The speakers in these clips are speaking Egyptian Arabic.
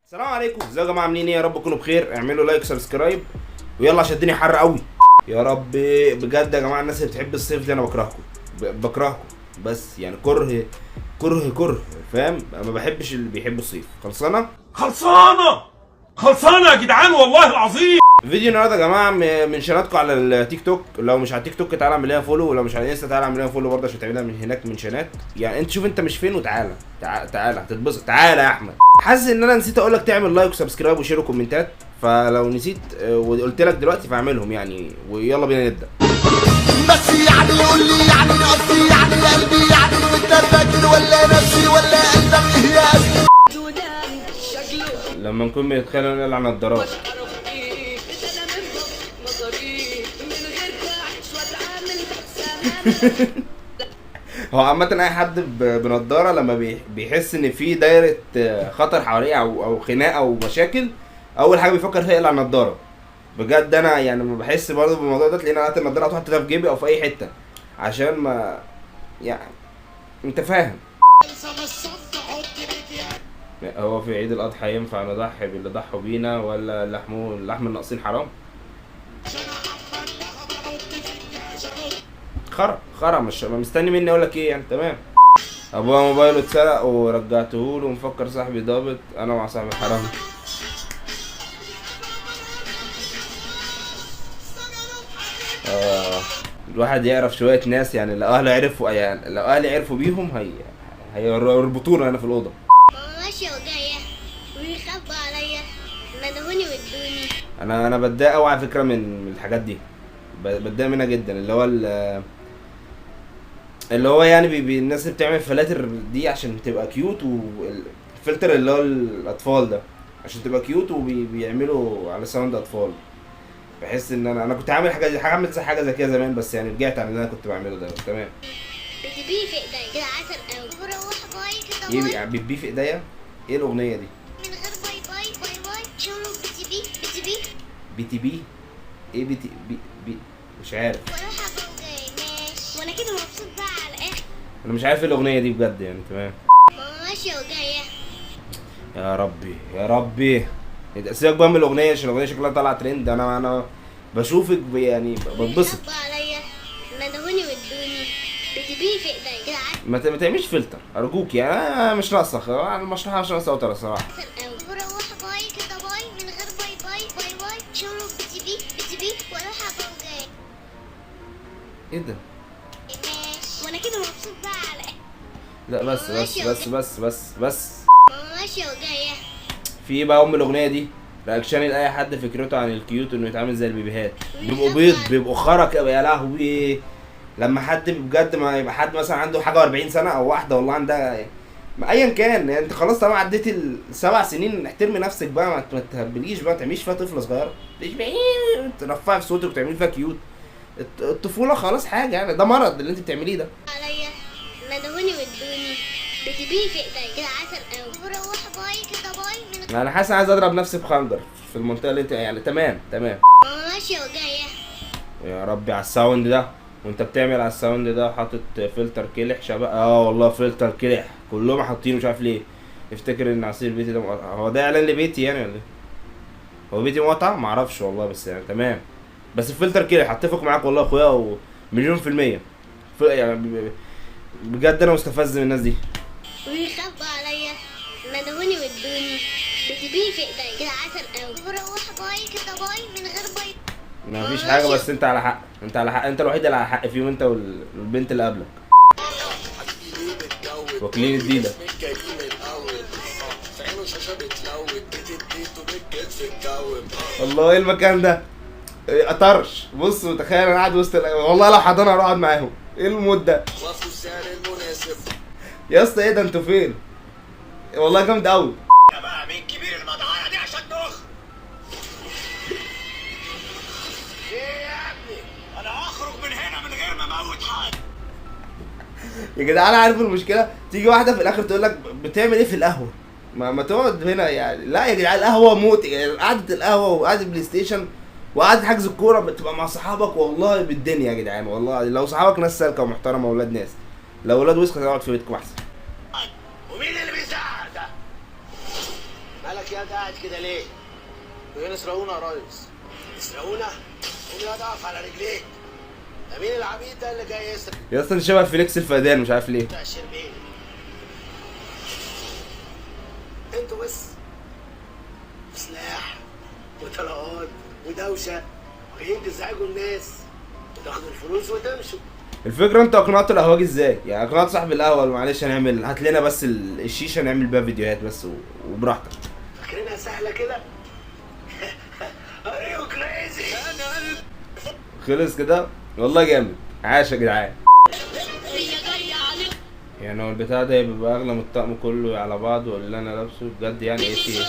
السلام عليكم، ازيكم يا جماعه؟ عاملين ايه؟ يا رب تكونوا بخير. اعملوا like subscribe ويلا عشان الدنيا حر قوي. يا رب بجد يا جماعه، الناس اللي بتحب الصيف دي انا بكرهكم، بكرهكم بس يعني كره كره كره، فاهم؟ ما بحبش اللي بيحب الصيف. خلصانه خلصانه خلصانه يا جدعان والله العظيم. فيديو النهارده يا جماعة منشناتكم على التيك توك. لو مش على التيك توك تعالى اعمل لها follow، ولو مش على الانستا تعالى اعمل لها follow برضه عشان تعملها من هناك منشنات. يعني انت شوف انت مش فين وتعالى، تعالى هتتبسط. تعالى يا احمد. حاسس ان انا نسيت اقول لك تعمل like و subscribe و share وكومنتات، فلو نسيت وقلت لك دلوقتي فاعملهم يعني. ويلا بينا نبدا. بس يعني قول لي يعني قصدي يعني قلبي يعني وانت فاكر ولا نفسي ولا قلبك ايه يا قلبي؟ لما نكون بنتخانق نقلع نضارات. هو عامة أي حد بنضارة لما بيحس إن في دايرة خطر حواليه أو خناقة أو مشاكل، أول حاجة بيفكر فيها يقلع النضارة. بجد أنا يعني لما بحس برضه بالموضوع ده تلاقيني قلعت النضارة وحطيتها في جيبي أو في أي حتة عشان ما يعني أنت فاهم. هو في عيد الأضحى ينفع نضحي باللي ضحوا بينا ولا اللحم الناقصين حرام؟ خرا خرا، مش مستني مني اقول لك ايه يعني. تمام. ابويا موبايله اتسرق ورجعته له ومفكر صاحبي ضابط، انا مع صاحبي حرام. الواحد يعرف شوية ناس يعني، لو اهله عرفوا يعني، لو اهلي عرفوا بيهم هيربطونا هنا في الاوضة. ماما ماشية وجاية ويخبوا عليا ندهوني وادوني. انا بتضايق قوي على فكرة من الحاجات دي، بتضايق منها جدا. اللي هو اللي هو يعني بي الناس اللي بتعمل فلاتر دي عشان تبقى cute، والفلتر اللي هو الاطفال ده عشان تبقى cute، وبيعملوا على sound اطفال. بحس ان انا كنت عامل حاجة زي حاجة، عامل زي حاجة زي كده زمان، بس يعني رجعت عن اللي انا كنت بعمله ده. تمام. بتبيه في ايديا كده عسل قوي، بروح bye كده ايه bye. بتبيه في ايديا؟ ايه الاغنية دي؟ من غير bye bye bye bye. شغله بتبيه بتبيه بي تي بي؟ ايه بي تي بي بي؟ مش عارف. واروح ابو جاي ماشي، وانا كده مبسوط بقى على الاخر. انا مش عارف ايه الاغنية دي بجد يعني. تمام. ماما ماشية وجاية. يا ربي يا ربي، سيبك بقى من الاغنية عشان الاغنية شكلها طالعه ترند. انا بشوفك يعني بتبسط. بيخبوا عليا ندهوني وادوني بتبيه في ايديا كده عسل ما تعملش فلتر ارجوك يعني، انا مش ناقصه، المشرحه مش ناقصه اوتر الصراحة. قوي. بروح bye كده bye من غير bye bye bye bye. شغله بتبيه بتبيه واروح ابو جاي ايه ده؟ ماشي، وانا كده مبسوط بقى على الاخر. لا بس بس بس بس بس بس. ماما ماشية وجاية. في ايه بقى ام الاغنية دي؟ reaction لاي حد فكرته عن ال cute انه يتعامل زي البيبيهات، بيبقوا بيض، بيبقوا خرا كده. يا لهوي لما حد بجد ما يبقى حد مثلا عنده حاجة و40 سنة او واحدة والله عندها ما ايا كان يعني، انت خلاص طبعا عديت ال7 سنين، احترمي نفسك بقى، ما تهبليش بقى، ما تعمليش فيها طفله صغيرة، ترفعي في صوتك وتعملي فيها cute. الطفولة خلاص حاجة يعني، ده مرض اللي انت بتعمليه ده. عليا ندهوني وادوني بتبيه في ايديا كده عسل قوي. بروح bye كده bye من انا حاسس عايز اضرب نفسي بخنجر في المنطقة اللي انت يعني. تمام تمام. ماما ماشية وجاية. يا ربي على ال sound ده، وانت بتعمل على ال sound ده حاطط فلتر كلح شبه. والله فلتر كلح كلهم حاطينه مش عارف ليه. افتكر ان عصير بيتي ده هو ده اعلان لبيتي يعني ولا ايه؟ هو بيتي مقطع؟ معرفش والله، بس يعني تمام. بس الفلتر كلح هتفق معاك والله يا اخويا، ومليون في المية. يعني بجد انا مستفز من الناس دي. ويخبوا عليا ندهوني وادوني بتبيه في ايديا كده عسل قوي. بروح bye كده bye من غير bye. ما فيش حاجة، بس انت على حق، انت على حق، انت الوحيد اللي على حق فيهم، انت والبنت اللي قبلك. واكلين الديدة. الله ايه المكان ده؟ ايه طرش. بص متخيل انا قاعد وسط والله لو حضانة هروح اقعد معاهم. ايه ال mood ده؟ يا اسطى ايه ده؟ انتوا فين؟ والله جامد قوي. يا بقى مين كبير المدعره دي عشان نخ؟ ايه يا ابني؟ انا هخرج من هنا من غير ما اموت حد. يا جدعان عارف المشكلة؟ تيجي واحدة في الاخر تقول لك بتعمل ايه في القهوة؟ ما تقعد هنا يعني. لا يا جدعان القهوة موت يعني، قعدة القهوة وقعده بلاي ستيشن وقعده حجز الكورة بتبقى مع صحابك والله بالدنيا يا جدعان. والله لو صحابك ناس سالكة ومحترمه واولاد ناس، لو ولاد وسخة اقعد في بيتكم احسن. ومين اللي بيزعق ده؟ مالك يا قاعد كده ليه؟ جايين يسرقونا يا ريس. يسرقونا؟ قوم يا اقف على رجليك. ده مين العبيط ده اللي جاي يسرق؟ يا اسطى شبه فليكس الفدان مش عارف ليه. شربين انتوا بس سلاح وطلقات ودوشه وجايين تزعجوا الناس وتاخدوا الفلوس وتمشوا. الفكرة انت اقنعت القهوجي ازاي؟ يعني اقنعت صاحب القهوة معلش هنعمل، هات لنا بس الشيشة نعمل بيها فيديوهات بس وبراحتك. فاكرينها سهلة كده؟ Are you crazy؟ خلص كده والله جامد، عاش يا جدعان. يعني هو البتاع ده بيبقى اغلى من الطقم كله على بعضه واللي انا لابسه بجد يعني ايه في ايه؟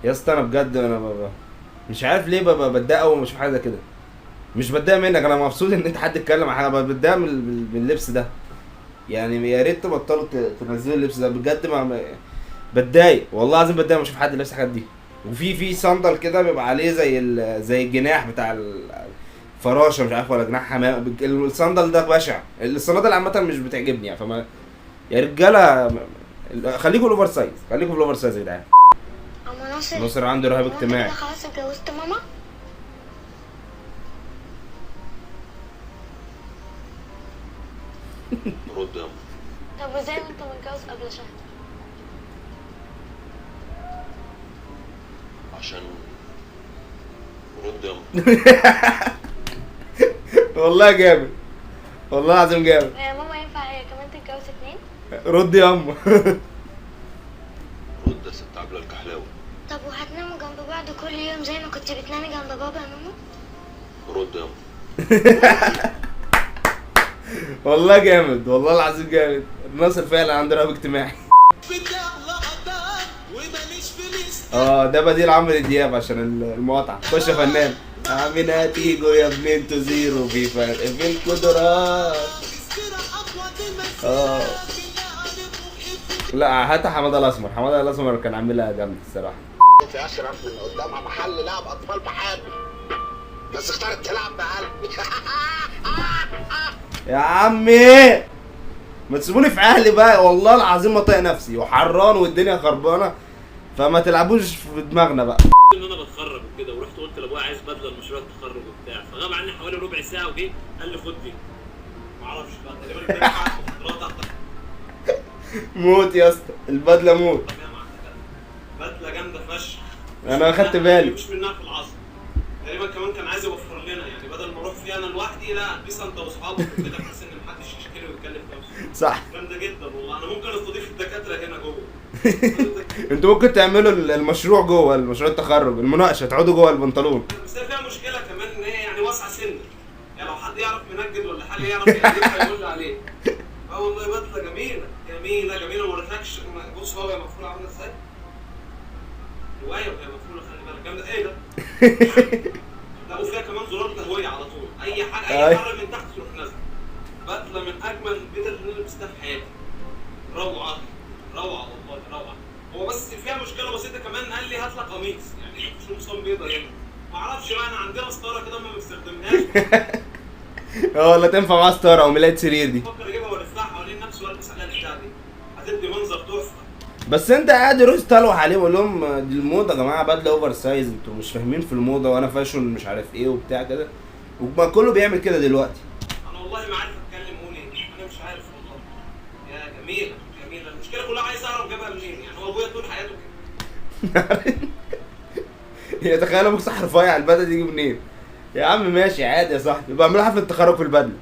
يا اسطى انا بجد انا ببقى مش عارف ليه ببقى بتضايق اول ما اشوف حاجة كده. مش بتضايق منك، انا مبسوط ان انت حد اتكلم عن حاجة، بتضايق من اللبس ده. يعني يا ريت تبطلوا تنزلوا اللبس ده بجد، ما بتضايق والله العظيم، بتضايق لما اشوف حد لابس الحاجات دي. وفي صندل كده بيبقى عليه زي الجناح بتاع الفراشة مش عارف ولا جناح حمام، الصندل ده بشع. الصنادل عامة مش بتعجبني يعني، فما يا رجاله خليكوا ال oversize، خليكوا في ال oversize يا جدعان. ناصر ناصر عنده رهاب اجتماعي. خلاص اتجوزت ماما؟ رد يا طب وازاي وانت متجوز قبل شهر؟ عشان رد يا والله جامد، والله العظيم جامد. يا ماما ينفع هي كمان تتجوز اتنين؟ رد يا اما. رد يا ست عبله الكحلاوي. طب وهتناموا جنب بعض كل يوم زي ما كنت بتنامي جنب بابا يا ماما؟ رد يا اما. والله جامد، والله العظيم جامد. ناصر فعلا عنده رهاب اجتماعي. ده بديل عمرو دياب عشان المقاطعة. خش يا فنان. عاملها تيجو يا ابني انتوا زيرو في فرق في القدرات. لا هات حمادة الاسمر، حمادة الاسمر كان عاملها جامد الصراحة. في اشرف من قدامها محل لعب اطفال بحال، بس اختارت تلعب بقلبي. يا عمي ما تسيبوني في اهلي بقى، والله العظيم ما طايق نفسي وحران والدنيا خربانة، فما تلعبوش في دماغنا بقى. ان انا بتخرج وكده، ورحت قلت لابويا عايز بدله لمشروع التخرج وبتاع، فغاب عني حوالي ربع ساعة وجه قال لي خد دي. ما اعرفش بقى تقريبا موت يا اسطى البدلة موت. بدله جامدة فشخ، انا اخدت بالي مش منها في العصر تقريبا. كمان كان عايز يوفر لنا يعني، بدل ما اروح فيها انا لوحدي، لا البس انت واصحابك وكده، بحيث ان محدش يشكلي ويتكلم نفسه. صح، جامدة جدا والله. انا ممكن استضيف الدكاترة هنا جوه. انتوا ممكن تعملوا المشروع جوه، المشروع التخرج، المناقشة تقعدوا جوه البنطلون. بس هي فيها مشكلة كمان ان هي يعني واسعة سنة، يعني لو حد يعرف منجد ولا حاجة يعرف يقلبها يقول لي عليه. والله بدله جميلة جميلة جميلة، ما وريتلكش. بص هو مقفولة عامله ازاي؟ رواية وهي مقفولة، خلي بالك جامدة. ايه ده؟ لا وفيها كمان زرار تهوية على طول، اي حاجة اي حرة من تحت تروح نازله. بدله من اجمل البدل اللي انا لبستها في حياتي. روعه روعه والله روعه. هو بس فيها مشكلة بسيطة كمان، قال لي هات لك قميص، يعني مفيش قمصان بيضة هنا. ما اعرفش بقى، انا عندنا ستارة كده ما بنستخدمهاش. والله تنفع معاها ستارة او ملايه سرير دي. بفكر اجيبها والفها حوالين نفسي والبس عليها البتاع دي، هتدي منظر تحفة. بس انت قاعد روح تلوح عليه وقول لهم دي الموضة يا جماعة، بدله oversize، انتوا مش فاهمين في الموضة، وانا fashion مش عارف ايه وبتاع كده، وما كله بيعمل كده دلوقتي. انا والله ما عارف اتكلم اقول ايه، انا مش عارف والله. يا جميلة جميلة، المشكلة كلها عايز اعرف جابها منين، يعني هو ابويا طول حياته كده. يا تخيل ابوك صح رفيع البدلة دي منين؟ يا عم ماشي عادي يا صاحبي، بعملوا حفلة تخرج في البدلة.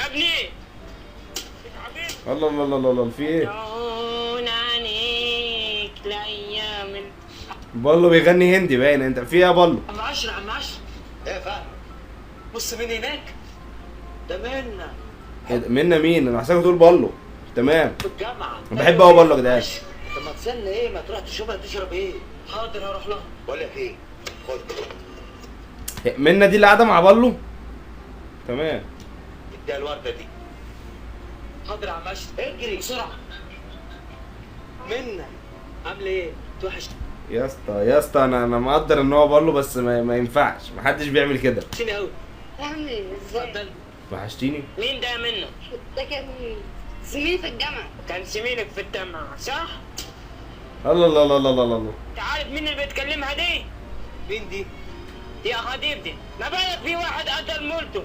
ابني الله الله الله الله في ايه؟ بالو بيغني هندي باين. انت في ايه يا بالو؟ عم عشرة، عم عشرة. ايه يا فهمي؟ بص مين هناك؟ ده منا. منا مين؟ انا حاسسك بتقول بالو. تمام. في الجامعة. انا بحب قوي بالو يا جدعان. طب ما تستنى ايه؟ ما تروح تشوفها تشرب ايه؟ حاضر هروح لها. بقول لك ايه؟ خد. منا دي اللي قاعدة مع بالو؟ تمام. اديها الوردة دي. حاضر يا عم عشرة. اجري بسرعة. منا عاملة ايه؟ توحش يا اسطى يا اسطى، انا مقدر ان هو بالو، بس ما ينفعش، محدش بيعمل كده. وحشتيني قوي. عامل ازاي؟ اتفضل. وحشتيني؟ مين ده يا منى؟ ده كان زميلي في الجامعة. كان زميلك في الجامعة صح؟ الله الله الله الله الله الله. انت عارف مين اللي بيتكلمها دي؟ مين دي؟ دي يا حبيبتي، ما بالك في واحد قتل مولته،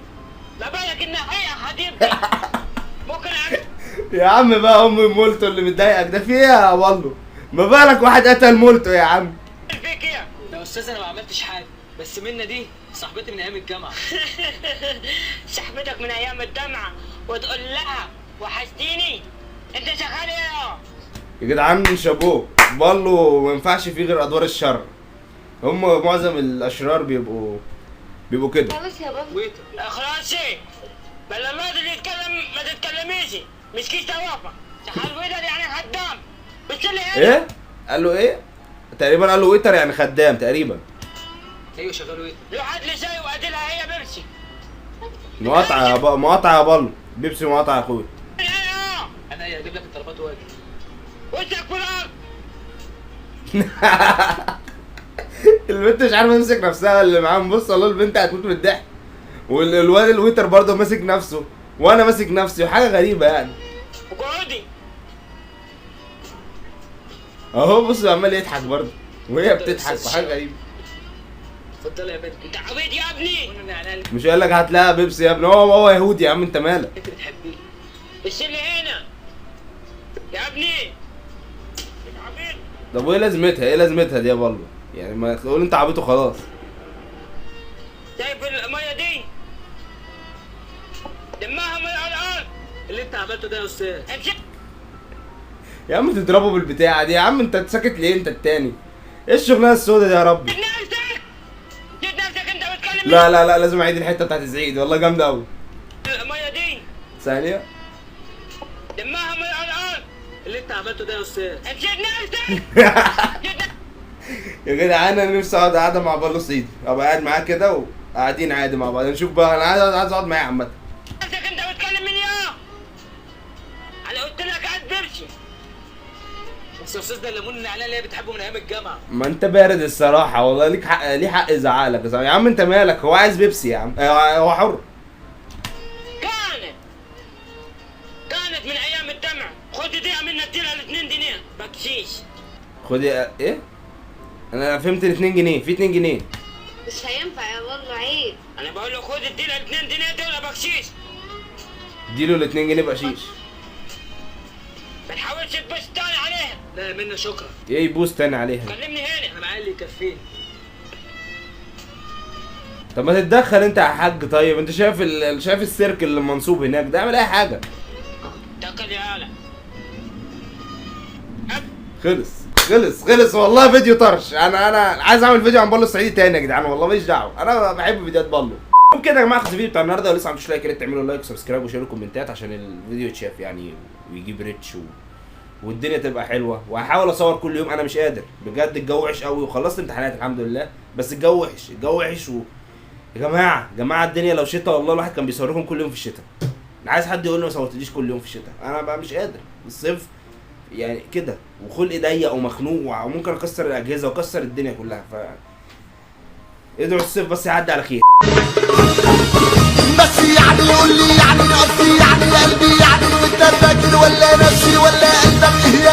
ما بالك انها هي يا حبيبتي. ممكن يا عم بقى ام مولتو اللي متضايقك ده في ايه يا والله؟ ما بالك واحد قتل مولتو يا عم. فيك ايه؟ يا استاذ انا ما عملتش حاجة، بس منى دي صاحبتي من ايام الجامعة. صاحبتك من ايام الجامعة وتقول لها وحشتيني؟ انت شغال ايه؟ يا جدعان شابوه بالو، ما ينفعش فيه غير ادوار الشر. هم معظم الاشرار بيبقوا كده. خلاص يا بابا. waiter. اخلصي، بل لما اللي يتكلم ما تتكلميش، مش كيس توافق. شغال waiter يعني خدام. بس اللي ايه؟ قال له ايه؟ تقريبا قال له waiter يعني خدام تقريبا. ايوه شغال waiter. لو هات لي شاي واديلها هي بيبسي. مقاطعه يا مقاطعه يا بالو، بيبسي مقاطعه يا اخويا. انا اجيب لك الطلبات واجي. وشك في الارض. البنت مش عارفه تمسك نفسها اللي معاهم، بص والله البنت هتموت من الضحك، والواد ال waiter برضه ماسك نفسه وانا ماسك نفسي، وحاجه غريبة يعني. اقعدي اهو بص عمال يضحك برضه وهي بتضحك وحاجه غريبة. اتفضل يا بنت. انت عبيط يا ابني. مش قال لك هات لها بيبسي يا ابني؟ هو يهودي يا عم، انت مالك؟ انت بتحبيه. بس اللي هنا يا ابني انت عبيط. طب وايه لازمتها؟ ايه لازمتها دي يا بالو؟ يعني ما تقول انت عبيط وخلاص. شايف المية دي؟ دمها من الارض. اللي انت عملته ده يا استاذ. يا عم تضربه بالبتاعه دي يا عم، انت ساكت ليه انت التاني؟ ايه الشغلانة السوداء دي يا ربي؟ نفسك جيت نفسك انت بتكلم. لا لا لا لازم اعيد الحتة بتاعت الزعيق دي والله جامدة قوي. المية دي ثانية. دمها من الارض. اللي انت عملته ده يا استاذ. امسك نفسك. يا جدعان انا نفسي اقعد قاعدة مع بالو صعيدي، ابقى قاعد معاه كده وقاعدين عادي مع بعض، نشوف بقى. انا عايز اقعد معاه عامة. نفسك انت بتكلم مين يا؟ انا قلت لك هات بيبسي. بس يا استاذ ده الليمون النعناع اللي هي بتحبه من ايام الجامعة. ما انت بارد الصراحة والله، ليك حق، ليه حق يزعقلك يا عم. انت مالك؟ هو عايز بيبسي يا عم، هو حر. كانت من ايام الجامعة. خد دي منها اديلها 2 جنيه بكشيش. خدي ايه؟ انا فهمت ال 2 جنيه، في 2 جنيه. مش هينفع يا والله عيب. انا بقول له خد اديلها 2 جنيه دول بكشيش. اديله ال 2 جنيه بقشيش. ما تحاولش تبوس تاني عليها. لا يا منى شكرا. ايه يبوس تاني عليها؟ كلمني هنا. انا معايا اللي يكفيني. طب ما تتدخل انت يا حاج. طيب انت شايف شايف السيرك اللي منصوب هناك ده؟ اعمل اي حاجة. تاكل يا هلا. خلص خلص خلص والله فيديو طرش. انا عايز اعمل فيديو عن بالو الصعيدي تاني يا جدعان والله، ماليش دعوه، انا بحب فيديوهات بالو. وبكده يا جماعة خلص الفيديو بتاع النهارده، ولسه ما عملتوش like يا ريت تعملوا like و subscribe وشيروا كومنتات عشان الفيديو يتشاف يعني ويجيب reach والدنيا تبقى حلوة. وهحاول اصور كل يوم، انا مش قادر بجد، الجو وحش قوي، وخلصت امتحانات الحمد لله، بس الجو وحش، الجو وحش يا جماعة جماعة الدنيا لو شتا والله الواحد كان بيصور لكم كل يوم في الشتاء. انا عايز حد يقول لي ما صورتليش كل يوم في الشتاء، انا بقى مش قادر الصيف يعني كده، وخلقي ضيق ومخنوق وممكن اكسر الاجهزة واكسر الدنيا كلها. ف ادعوا الصيف بس يعدي على خير. بس يعني قول لي يعني قصدي يعني قلبي يعني وانت فاكر ولا نفسي ولا قلبك ايه يا